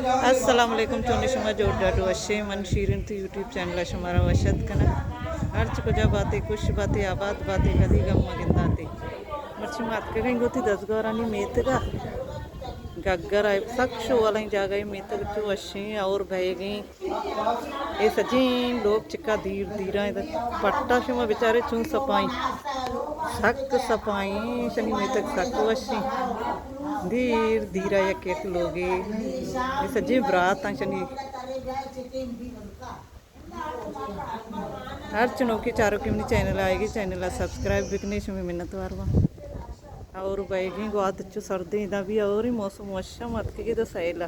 السلام علیکم، چون شما؟ جوڑ ڈاڈو وشے؟ من شیرین تو یوٹیوب چینل شمارا وشت کناں۔ ہرچ کجا باتے، خوش باتے، آباد باتے، کدی غم مگنداتے۔ مرچی ما اتکگیں گوتی دزگارانی میتگا۔ گگر ء سک شوالیں جاگہے، میتگ چو وشیں اور بئیگیں۔ اے سجیں لوگ چکا دیر دیراں ادا پٹا شما بچارے چون سپائیں، سک سپائیں، شنی میتگ سک وشیں۔ دیر دیرا یک یک لوگے، اے سجیں براتاں شنی۔ ہر چنوکے چاروکے منی چینل آئیگی، چینل ء سبسکرائب بکنے، شمی منتوار باں۔ اور بئیگیں گوات چو سردیں ادا بھی اور موسم وشم اتکگی دا سیلا۔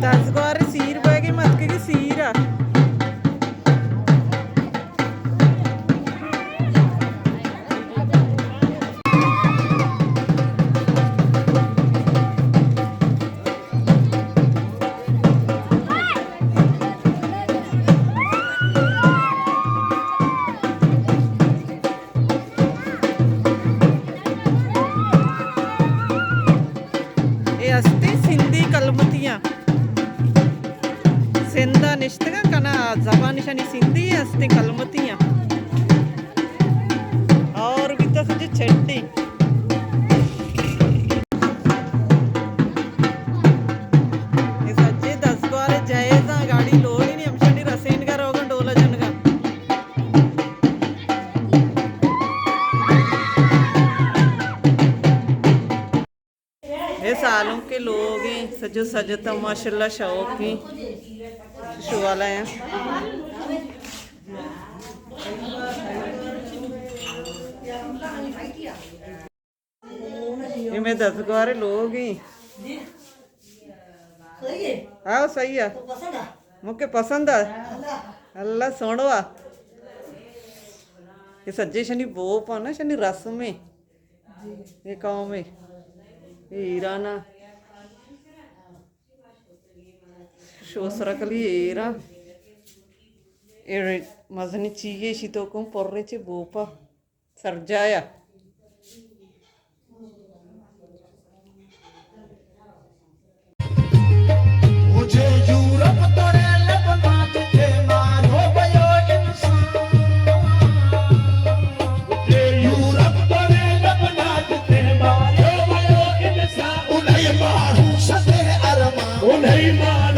دزگوار سیر بوگی متکگی سیرا۔ اے ہستیں سندھی کلمتیاں۔ سندھ ء نشتگاں کنا زبان شانی سندھی ہستیں کلمتیاں۔ اور بھی تو سجے چھٹی۔ اے سجے دزگوار جائزاں، گاڑی لوڑی نہیں، ہمشانی رسینگا روگاں ڈولا جنگا۔ اے سالونکے لوگ ایں، سجو سجتا ماشاءاللہ شوقیں شوالا ایں۔ اے مئے دزگوارے لوگ ایں۔ ہاں، صحیح ہے۔ مکے پسند ہے۔ اللہ سوہنو آ۔ اے سجے شنی بوپ آ نا، شنی رسمیں۔ اے قوم اے۔ اے ایران آ۔ شوسرا کلی ایران۔ اے مزنی چیئے شی تو کم پرے چے بوپا۔ سرجایا۔ مجھے یورپ ترے لبنان تے مارو بھیو انسان۔ مجھے یورپ ترے لبنان تے مارو بھیو انسان۔ انہیں مارو سدے ارمان۔ انہیں مارو